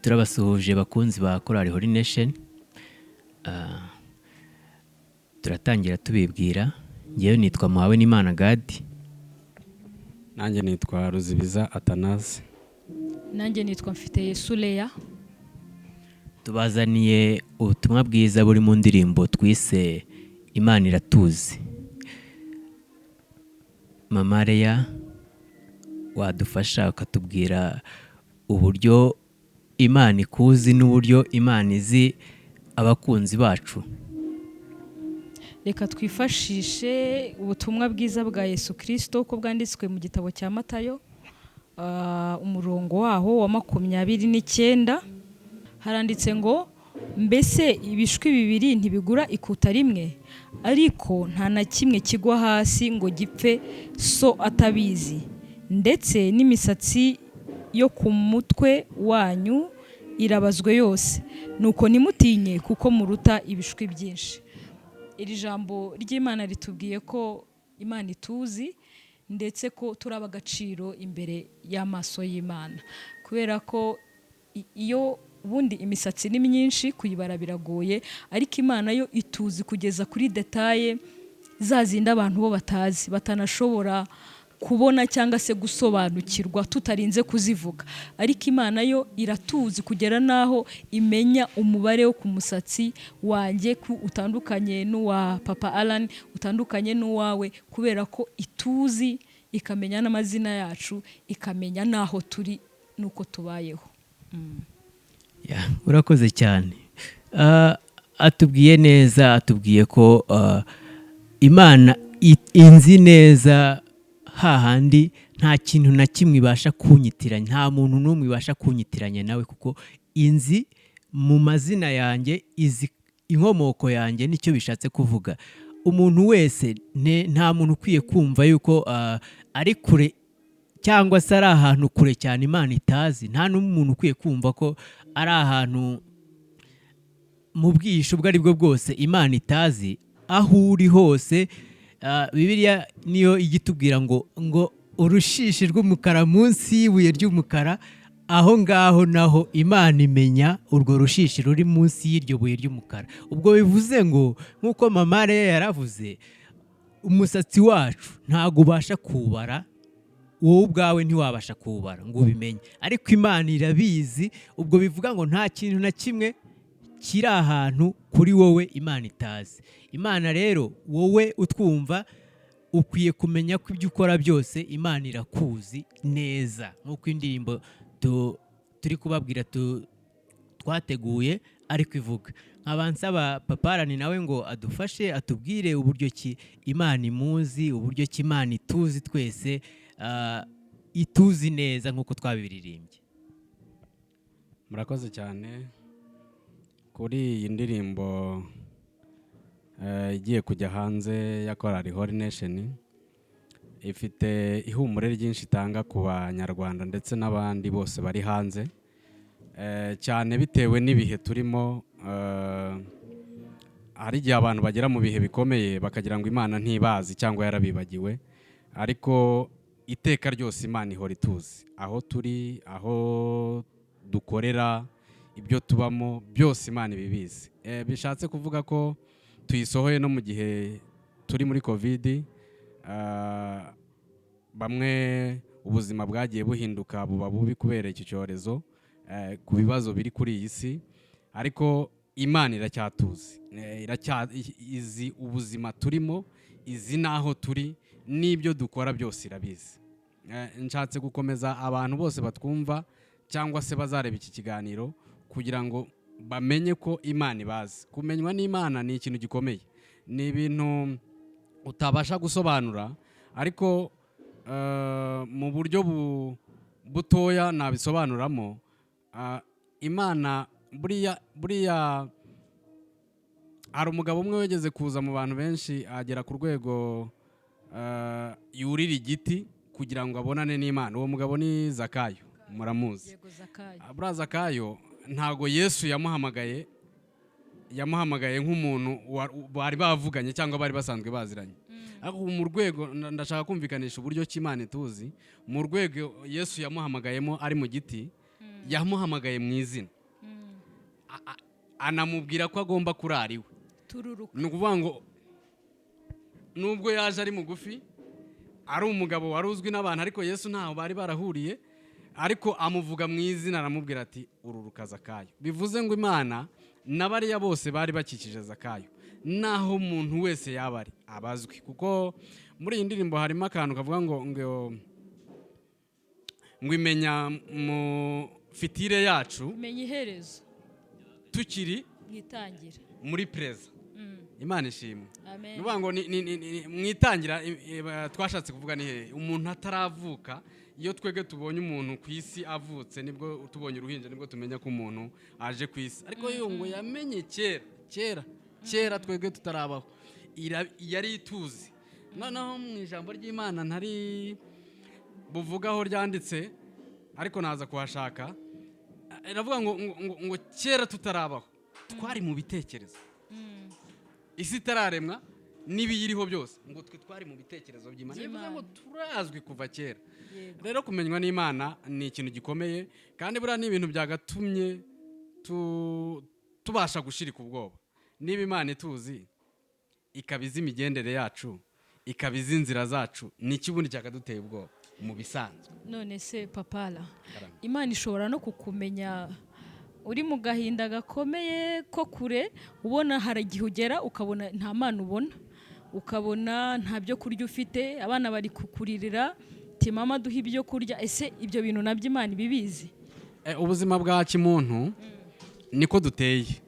Turabasuhuje bakunzi ba Korali Holy Nation. Turatangira tubibwira. Ngewe nitwa Muhawenimana Gadi. Nanjye nitwa Ruzibiza Atanazi. Nanjye nitwa Mfite Leya. Tubazaniye ubutumwa bwiza buri mu ndirimbo twise "Imana Iratuzi". Mama Leya, wadufasha ukatubwira uburyo Imana ikuzi n'uburyo Imana izi abakunzi bacu? Reka twifashishe ubutumwa bwiza bwa Yesu Kirisito uko bwanditswe mu gitabo cya Matayo, umurongo waho wa 29. Haranditse ngo: "Mbese ibishwi bibiri ntibigura ikuta rimwe? Ariko nta na kimwe kigwa hasi ngo gipfe so atabizi. Ndetse n'imisatsi yo ku mutwe wanyu irabazwe yose. Nuko ntimutinye, kuko muruta ibishwi byinshi." Iri jambo ry'Imana ritubwiye ko Imana ituzi, ndetse ko turi ab'agaciro imbere y'amaso y'Imana, kubera ko iyo ubundi imisatsi ni myinshi, kuyibara biragoye, ariko Imana yo ituzi kugeza kuri détails za zindi abantu bo batazi, batanashobora kubona cyangwa se gusobanukirwa tutarinze kuzivuga. Ariko Imana yo iratuzi kugera n'aho imenya umubare wo ku musatsi wanjye, ko utandukanye n'uwa Papa Alan, utandukanye n'uwawe, kubera ko ituzi, ikamenya n'amazina yacu, ikamenya n'aho turi n'uko tubayeho. Ya, urakoze cyane. Atubwiye neza, atubwiye ko Imana inzi neza, hahandi nta kintu na kimwe ibasha kunyitiranya, nta muntu n'umwe ibasha kunyitiranya nawe, kuko inzi mu mazina yanjye, izi inkomoko yanjye nicyo bishatse kuvuga. Umuntu wese nta muntu ukwiye kumva yuko ari kure cyangwa se ari ahantu kure cyane Imana itazi. Nta n'umuntu ukwiye kumva ko ari ahantu mu bwihisho ubwo ari bwo bwose Imana itazi. Aho uri hose, Bibiliya niyo ijya itubwira ngo urushishi rw'umukara munsi y'ibuye ry'umukara, aho ngaho naho Imana imenya urwo rushishi ruri munsi y'iryo buye ry'umukara. Ubwo bivuze ngo, nk'uko Mama Leya yaravuze, umusatsi wacu ntabwo ubasha kuwubara. Wowe ubwawe ntiwabasha kuwubara ngo ubimenye, ariko Imana irabizi. Ubwo bivuga ngo nta kintu na kimwe kiri ahantu kuri wowe Imana itazi. Imana rero, wowe utwumva, ukwiye kumenya ko ibyo ukora byose Imana irakuzi neza, nk'uko indirimbo turi kubabwira twateguye ariko ivuga. Nkaba nsaba Papa Arani nawe ngo adufashe, atubwire uburyo ki Imana imuzi, uburyo ki Imana ituzi twese, ituzi neza nk'uko twabiririmbye. Murakoze cyane. Kuri iyi ndirimbo igiye kujya hanze ya Korali Holy Nation, ifite ihumure ryinshi itanga ku Banyarwanda ndetse n'abandi bose bari hanze, cyane bitewe n'ibihe turimo. Hari igihe abantu bagera mu bihe bikomeye bakagira ngo Imana ntibazi cyangwa yarabibagiwe, ariko iteka ryose Imana ihora ituzi aho turi, aho dukorera, ibyo tubamo byose Imana ibibizi. Bishatse kuvuga ko tuyisohoye no mu gihe turi muri COVID. Bamwe ubuzima bwagiye buhinduka buba bubi kubera iki cyorezo, ku bibazo biri kuri iyi si, ariko Imana iracyatuzi. Izi ubuzima turimo, izi n'aho turi n'ibyo dukora byose irabizi. Nshatse gukomeza abantu bose batwumva cyangwa se bazareba iki kiganiro kugira ngo bamenye ko Imana ibazi. Kumenywa n'Imana ni ikintu gikomeye, ni ibintu utabasha gusobanura, ariko mu buryo butoya nabisobanuramo, Imana buriya hari umugabo umwe wigeze kuza mu bantu benshi, agera ku rwego yurira igiti kugira ngo abonane n'Imana. Uwo mugabo ni Zakayo, muramuzi? Yego, Zakayo. Buriya Zakayo ntabwo Yesu yamuhamagaye nk'umuntu bari bavuganye cyangwa bari basanzwe baziranye, ariko mu rwego ndashaka kumvikanisha uburyo ki Imana ituzi. Mu rwego Yesu yamuhamagayemo ari mu giti, yamuhamagaye mu izina. Anamubwira ko agomba kurara iwe. Tururuka. Ni ukuvuga ngo nubwo yaje ari mugufi, ari umugabo wari uzwi n'abantu, ariko Yesu ntaho bari barahuriye, ariko amuvuga mu izina, aramubwira ati: "Ururuka, Zakayo." Bivuze ngo Imana na bariya bose bari bakikije Zakayo, naho umuntu wese yaba ari, abazwi, kuko muri iyi ndirimbo harimo akantu kavuga ngo imenya mu future yacu. Menya iherezo tukiri mu itangira. Muri present. Imana ishimwe. Amen. Ni ukuvuga ngo mu itangira, twashatse kuvuga ni hehe? Umuntu ataravuka. Iyo twebwe tubonye umuntu ku isi avutse, nibwo tubonye uruhinja, nibwo tumenya ko umuntu aje ku isi. Ariko yo ngo yamenye kera kera kera, twebwe tutarabaho, yari ituzi. Noneho mu ijambo ry'Imana ntari buvugaho ryanditse, ariko naza kuhashaka, iravuga ngo kera tutarabaho twari mu bitekerezo, isi itararemwa n'ibiyiriho byose, ngo twe twari mu bitekerezo by'Imana. Bivuze ngo turazwi kuva kera. Rero kumenywa n'Imana ni ikintu gikomeye, kandi buriya ni ibintu byagatumye tubasha gushirika ubwoba. Niba Imana ituzi, ikaba izi imigendere yacu, ikaba izi inzira zacu, ni iki ubundi cyakaduteye ubwoba mu bisanzwe? None se papara, Karame. Imana ishobora no kukumenya uri mu gahinda gakomeye ko kure, ubona hari igihe ugera ukabona nta mana ubona, ukabona nta byo kurya ufite, abana bari kukuririra ati: "Mama, duhe ibyo kurya." Ese ibyo bintu nabyo Imana ibibizi? Ubuzima bwa kimuntu niko duteye.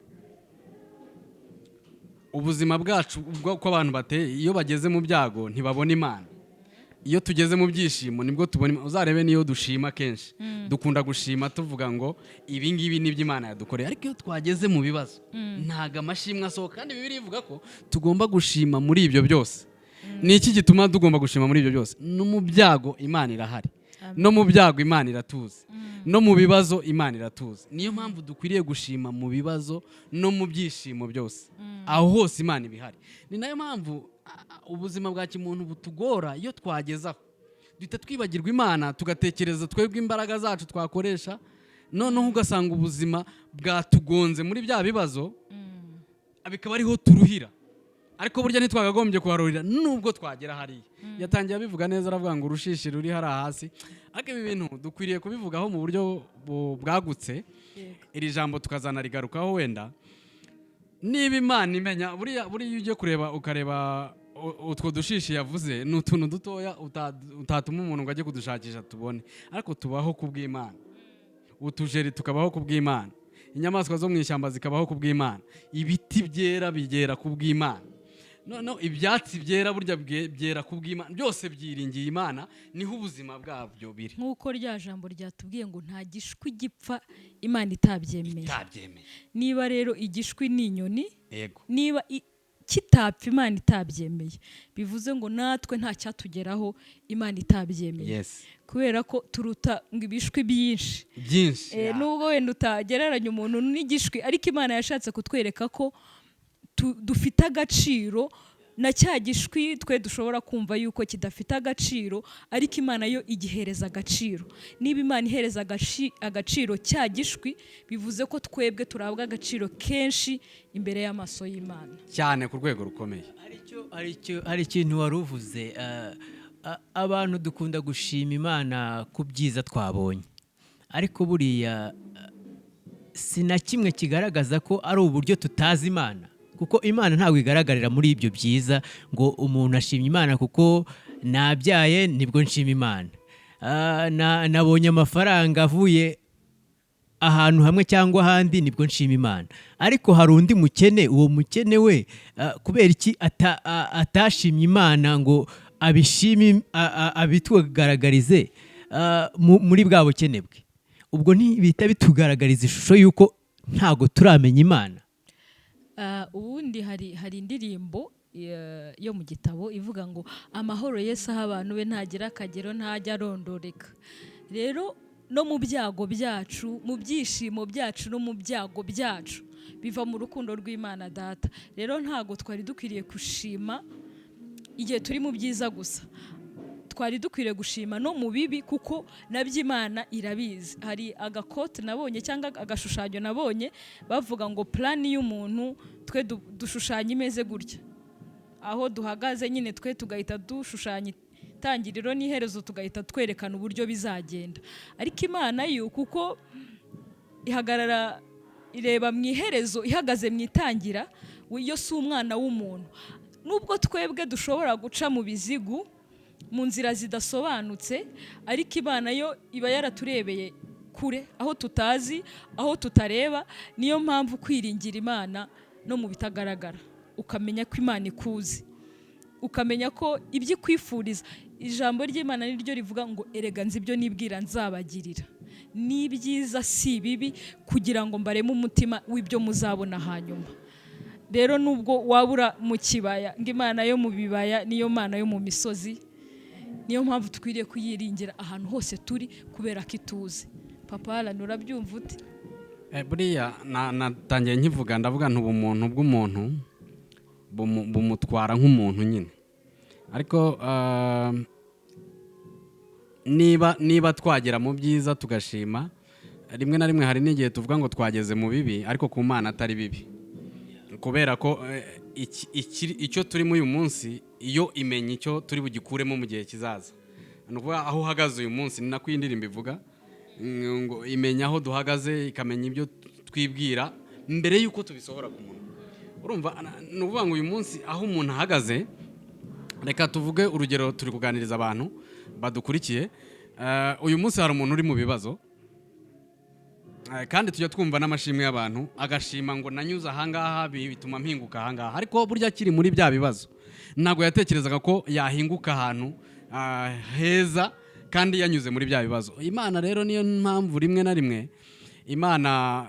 Ubuzima bwacu uko abantu bateye, iyo bageze mu byago ntibabona Imana. Iyo tugeze mu byishimo nibwo tubona Imana. Uzarebe niyo dushima, kenshi dukunda gushima tuvuga ngo ibi ngibi ni Imana yadukoreye, ariko iyo twageze mu bibazo ntabwo amashimwe asohoka. Kandi Bibiliya ivuga ko tugomba gushima muri ibyo byose. Ni iki gituma tugomba gushima muri ibyo byose? No mu byago Imana irahari, no mu byago Imana iratuzi, no mu bibazo Imana iratuzi. Niyo mpamvu dukwiriye gushima mu bibazo no mu byishimo byose, aho hose Imana iba ihari. Ni nayo mpamvu ubuzima bwa kimuntu butugora. Iyo twageze aho duhita twibagirwa Imana, tugatekereza twebwe imbaraga zacu twakoresha, noneho ugasanga ubuzima bwatugonze muri bya bibazo, bikaba ariho turuhira. Ariko burya ntitwakagombye kuharurira nubwo twagera hariya. Yatangiye abivuga neza, aravuga ngo urushishi ruri hariya hasi. Ariko ibi bintu dukwiriye kubivugaho mu buryo bwagutse, iri jambo tukazanarigarukaho wenda. Niba Imana imenya, buriya iyo ugiye kureba, ukareba utwo dushishi yavuze, ni utuntu dutoya utatuma umuntu ngo ajye kudushakisha tubone, ariko tubaho ku bw'Imana. Utujeri tukabaho ku bw'Imana, inyamaswa zo mu ishyamba zikabaho ku bw'Imana, ibiti byera bigera ku bw'Imana, noneho ibyatsi byera burya byera ku bw'Imana. Byose byiringiye Imana, niho ubuzima bwabyo biri. Nk'uko rya jambo ryatubwiye ngo nta gishwi gipfa Imana itabyemeye. Itabyemeye. Niba rero igishwi ni inyoni, niba kitapfa Imana itabyemeye, bivuze ngo natwe nta cyatugeraho Imana itabyemeye, kubera ko turuta ngo ibishwi byinshi. Byinshi. Nubwo wenda utagereranya umuntu n'igishwi, ariko Imana yashatse kutwereka ko dufite agaciro. Na cya gishwi twe dushobora kumva yuko kidafite agaciro, ariko Imana yo igihereza agaciro. Niba Imana ihereza agaciro cya gishwi, bivuze ko twebwe turabwa agaciro kenshi imbere y'amaso y'Imana. Cyane, ku rwego rukomeye. Hari ikintu wari uvuze. Abantu dukunda gushima Imana ku byiza twabonye, ariko buriya si na kimwe kigaragaza ko ari uburyo tutazi Imana, kuko Imana ntabwo igaragarira muri ibyo byiza, ngo umuntu ashimye Imana kuko nabyaye nibwo nshima Imana. Nabonye amafaranga avuye ahantu hamwe cyangwa ahandi nibwo nshima Imana. Ariko hari undi mukene, uwo mukene we kubera iki atashimye Imana ngo abishime, abitugaragarize muri bwa bukene bwe? Ubwo ntibihita bitugaragariza ishusho y'uko ntabwo turamenya Imana? Ubundi hari indirimbo yo mu gitabo ivuga ngo amahoro Yesu aha abantu be ntagira akagero, ntajya arondoreka. Rero no mu byago byacu, mu byishimo byacu no mu byago byacu, biva mu rukundo rw'Imana Data. Rero ntabwo twari dukwiriye gushima igihe turi mu byiza gusa. Twari dukwiriye gushima no mu bibi, kuko nabyo Imana irabizi. Hari agakote nabonye cyangwa agashushanyo nabonye bavuga ngo plan y'umuntu twe dushushanya imeze gutya, aho duhagaze nyine twe tugahita dushushanya itangiriro n'iherezo, tugahita twerekana uburyo bizagenda. Ariko Imana yo, kuko ihagarara ireba mu iherezo ihagaze mu itangira, yo si umwana w'umuntu. Nubwo twebwe dushobora guca mu bizigu, mu nzira zidasobanutse, ariko Imana yo iba yaraturebeye kure, aho tutazi, aho tutareba. Niyo mpamvu kwiringira Imana no mu bitagaragara, ukamenya ko Imana ikuzi, ukamenya ko ibyo ikwifuriza, ijambo ry'Imana niryo rivuga ngo: "Erega nzi ibyo nibwira nzabagirira, ni ibyiza si ibibi, kugira ngo mbareme umutima w'ibyo muzabona hanyuma." Rero nubwo wabura mu kibaya, ngo Imana yo mu bibaya niyo Mana yo mu misozi. Niyo mpamvu dukwiriye kuyiringira ahantu hose turi, kubera ko ituzi. Papa Alan, urabyumva ute? Buriya natangiye nkivuga, ndavuga nti ubumuntu bw'umuntu bumutwara nk'umuntu nyine. Ariko niba twagera mu byiza tugashima, rimwe na rimwe hari n'igihe tuvuga ngo twageze mu bibi, ariko ku Mana atari bibi, kubera ko icyo turimo uyu munsi, iyo imenya icyo turi bugikuremo mu gihe kizaza. Ni ukuvuga aho uhagaze uyu munsi, ni nako iyi ndirimbo ivuga ngo imenya aho duhagaze, ikamenya ibyo twibwira mbere y'uko tubisohora ku munwa. Urumva, ni ukuvuga ngo uyu munsi aho umuntu ahagaze, reka tuvuge urugero, turi kuganiriza abantu badukurikiye. Uyu munsi hari umuntu uri mu bibazo. Kandi tujya twumva n'amashimwe y'abantu, agashima ngo nanyuze ahangaha bituma mpinguka ahangaha. Ariko burya akiri muri bya bibazo ntabwo yatekerezaga ko yahinguka ahantu heza kandi yanyuze muri bya bibazo. Imana rero, niyo mpamvu rimwe na rimwe Imana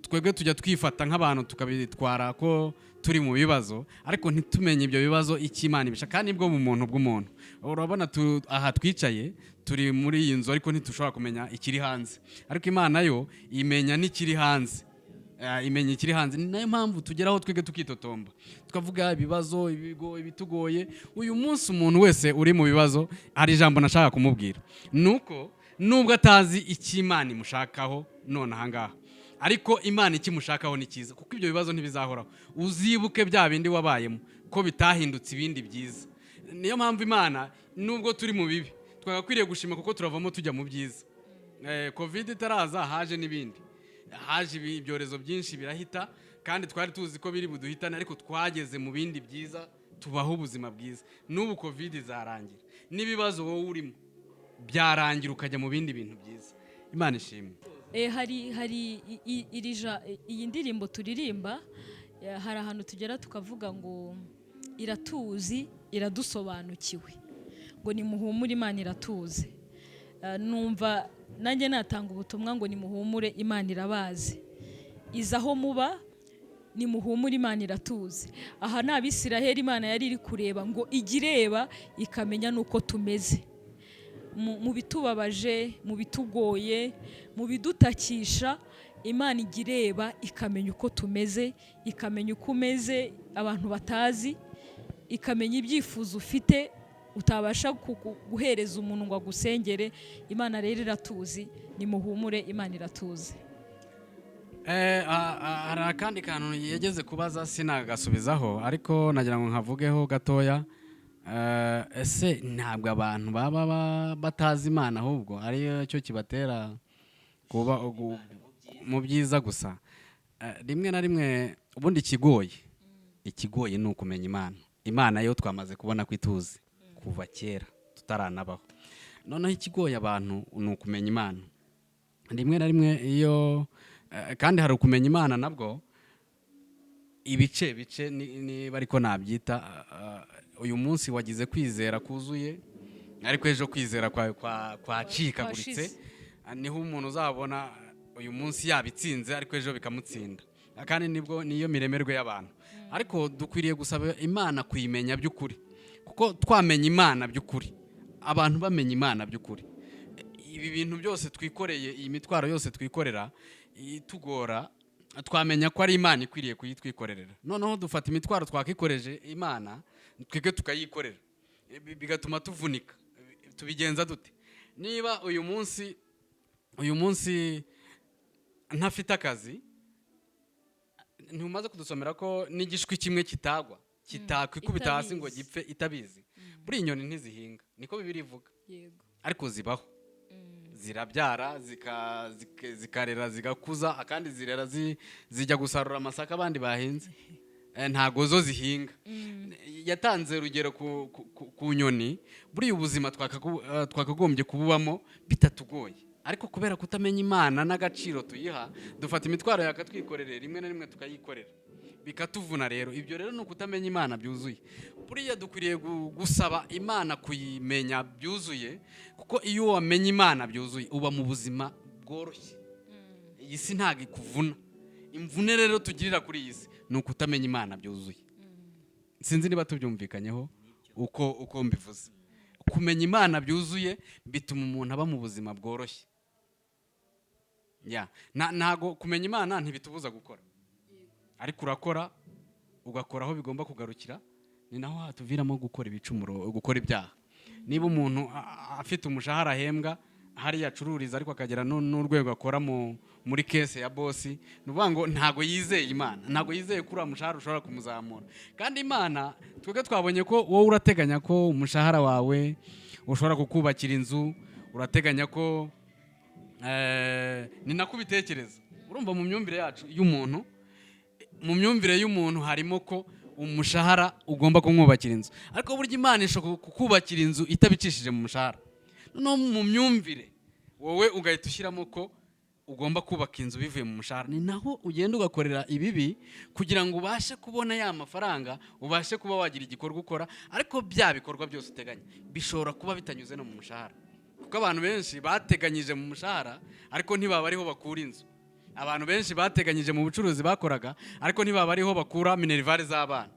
twebwe tujya twifata nk'abantu tukabitwara ko turi mu bibazo, ariko ntitumenye ibyo bibazo icyo Imana ibishaka. Kandi nibwo bumuntu bw'umuntu. Urabona aha twicaye, turi muri iyi nzu, ariko ntitushobora kumenya ikiri hanze. Ariko Imana yo imenya n'ikiri hanze. Imenya ikiri hanze. Ni nayo mpamvu tugeraho twebwe tukitotomba, tukavuga ibibazo, ibigo ibitugoye. Uyu munsi umuntu wese uri mu bibazo, hari ijambo nashaka kumubwira, ni uko nubwo atazi icyo Imana imushakaho none ahangaha, ariko Imana ikimushakaho ni cyiza, kuko ibyo bibazo ntibizahoraho. Uzibuke bya bindi wabayemo ko bitahindutse ibindi byiza. Niyo mpamvu Imana, nubwo turi mu bibi, twagakwiriye gushima kuko turavamo tujya mu byiza. Covid itaraza haje n'ibindi, haje ibyorezo byinshi birahita, kandi twari tuzi ko biri buduhitane, ariko twageze mu bindi byiza, tubaho ubuzima bwiza. N'ubu Covid izarangira, n'ibibazo wowe urimo byarangira, ukajya mu bindi bintu byiza. Imana ishimwe. Hari iyi ndirimbo turirimba, hari ahantu tugera tukavuga ngo iratuzi, iradusobanukiwe, ngo nimuhumure, Imana iratuzi. Numva nanjye natanga ubutumwa ngo nimuhumure, Imana irabazi, izi aho muba. Nimuhumure, Imana iratuzi. Aha ni Abisiraheli Imana yari iri kureba, ngo ijye ireba ikamenya n'uko tumeze mu bitubabaje, mu bitugoye, mu bidutakisha. Imana ijya ireba ikamenya uko tumeze, ikamenya uko umeze abantu batazi, ikamenya ibyifuzo ufite utabasha guhereza umuntu ngo agusengere. Imana rero iratuzi. Nimuhumure, Imana iratuzi. Hari akandi kantu yageze kubaza sinagasubizaho, ariko nagira ngo nkavugeho gatoya. Ese ntabwo abantu baba batazi Imana, ahubwo ariyo cyo kibatera kuba mu byiza gusa? Rimwe na rimwe ubundi ikigoye ni ukumenya Imana. Imana yo twamaze kubona ko ituzi kuva kera tutaranabaho. Noneho ikigoye abantu ni ukumenya Imana. Rimwe na rimwe iyo kandi hari ukumenya Imana nabwo ibice bice, niba ariko nabyita. Uyu munsi wagize kwizera kuzuye, ariko ejo kwizera kwawe kwacikaguritse. Kwashize. Niho umuntu uzabona uyu munsi yabitsinze, ariko ejo bikamutsinda. Kandi nibwo niyo miremerwe y'abantu. Ariko dukwiriye gusaba Imana kuyimenya by'ukuri, kuko twamenya Imana by'ukuri, abantu bamenya Imana by'ukuri, ibi bintu byose twikoreye, iyi mitwaro yose twikorera itugora, twamenya ko ari Imana ikwiriye kuyitwikorerera. Noneho dufata imitwaro twakikoreje Imana, twebwe tukayikorera. Bigatuma tuvunika. Tubigenza dute niba uyu munsi ntafite akazi? Ntumaze kudusomera ko n'igishwi kimwe kitagwa, kitakwikubita hasi ngo Itabizi. gipfe itabizi? Buriya inyoni ntizihinga, niko Bibiliya ivuga. Ariko zibaho, zirabyara, zikarera, zigakuza, akandi zirera, zijya gusarura amasaka abandi bahinze. Ntago zo zihinga. Yatanze urugero ku nyoni. Buriya ubuzima twakagombye kububamo bitatugoye, ariko kubera kutamenya Imana n'agaciro tuyiha, dufata imitwaro yakatwikorere, rimwe na rimwe tukayikorera bikatuvuna. Rero ibyo rero ni ukutamenya Imana byuzuye. Buriya dukwiriye gusaba Imana kuyimenya byuzuye, kuko iyo wamenye Imana byuzuye uba mu buzima bworoshye. Iyi si ntabwo ikuvuna. Imvune rero tugirira kuri iyi si ni ukutamenya Imana byuzuye. Sinzi niba tubyumvikanyeho uko mbivuze. Kumenya Imana byuzuye bituma umuntu aba mu buzima bworoshye. Ya, ntago kumenya Imana ntibitubuza gukora, ariko urakora ugakora aho bigomba kugarukira. Ni naho hatuviramo gukora ibicumuro, gukora ibyaha. Niba umuntu afite umushahara ahembwa hariya acururiza, ariko akagera n'urwego akora muri caisse ya boss, ni ukuvuga ngo ntago yizeye Imana, ntago yizeye ko uriya mushahara ushobora kumuzamura. Kandi Imana, twebwe twabonye ko wowe urateganya ko umushahara wawe ushobora kukubakira inzu, urateganya ko ni nako ubitekereza. Urumva, mu myumvire yacu y'umuntu, mu myumvire y'umuntu harimo ko umushahara ugomba kumwubakira inzu. Ariko burya Imana ishobora kukubakira inzu itabicishije mu mushahara. Noneho mu myumvire wowe ugahita ushyiramo ko ugomba kubaka inzu bivuye mu mushahara. Ni naho ugenda ugakorera ibibi kugira ngo ubashe kubona ya mafaranga, ubashe kuba wagira igikorwa ukora. Ariko bya bikorwa byose uteganya bishobora kuba bitanyuze no mu mushahara, kuko abantu benshi bateganyije mu mushahara ariko ntibaba ariho bakura inzu. Abantu benshi bateganyije mu bucuruzi bakoraga ariko ntibaba ariho bakura minerval z'abana.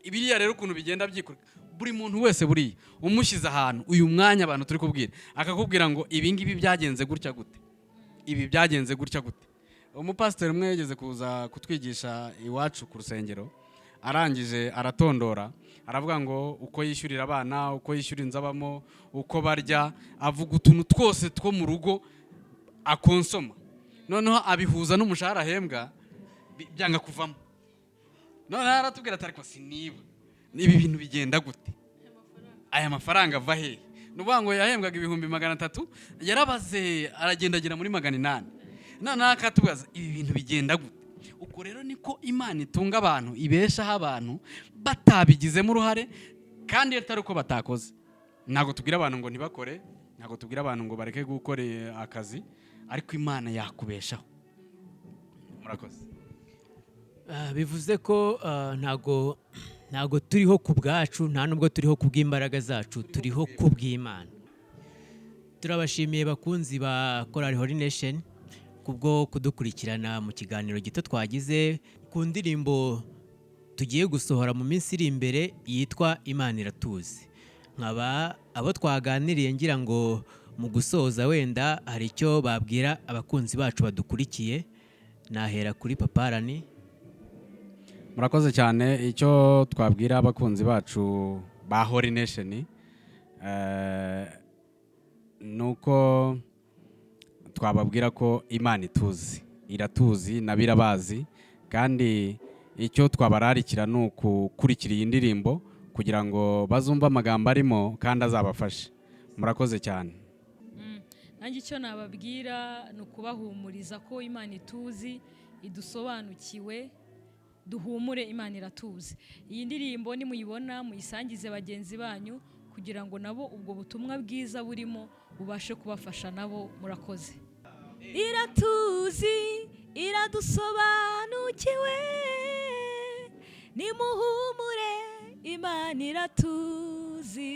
Biriya rero ukuntu bigenda byikora, buri muntu wese buriya umushyize ahantu uyu mwanya abantu turi kubwira, akakubwira ngo ibi ngibi byagenze gutya gute, ibi byagenze gutya gute. Umupasiteri umwe yigeze kuza kutwigisha iwacu ku rusengero, arangije aratondora, aravuga ngo uko yishyurira abana, uko yishyura inzu abamo, uko barya, avuga utuntu twose two mu rugo akonsoma, noneho abihuza n'umushahara ahembwa, byanga kuvamo. Noneho aratubwira ati: "Ariko siniba ibi bintu bigenda gute? Aya mafaranga ava hehe?" Ni ukuvuga ngo yahembwaga 300,000, yarabaze aragenda agera muri 800. Noneho akatubaza: "Ibi bintu bigenda gute?" Ubwo rero niko Imana itunga abantu, ibeshaho abantu batabigizemo uruhare, kandi atari uko batakoze. Ntabwo tubwira abantu ngo ntibakore, ntabwo tubwira abantu ngo bareke gukora akazi, ariko Imana yakubeshaho. Murakoze. Bivuze ko ntago turiho ku bwacu, nta nubwo turiho ku bw'imbaraga zacu, turiho ku bw'Imana. Turabashimiye bakunzi ba Korali Holy Nation kubwo kudukurikirana mu kiganiro gito twagize ku ndirimbo tugiye gusohora mu minsi iri imbere yitwa "Imana Iratuzi". Nkaba abo twaganiriye, ngira ngo mu gusoza wenda hari icyo babwira abakunzi bacu badukurikiye. Nahera kuri Paparani. Murakoze cyane. Icyo twabwira abakunzi bacu ba Holy Nation ni uko twababwira ko Imana ituzi, iratuzi nabo irabazi. Kandi icyo twabararikira ni ukukurikira iyi ndirimbo kugira ngo bazumve amagambo arimo kandi azabafashe. Murakoze cyane. Nanjye icyo nababwira ni ukubahumuriza ko Imana ituzi, idusobanukiwe. Duhumure, Imana iratuzi. Iyi ndirimbo nimuyibona muyisangize bagenzi banyu kugira ngo nabo ubwo butumwa bwiza burimo bubashe kubafasha nabo. Murakoze. Iratuzi, iradusobanukiwe, nimuhumure, Imana iratuzi.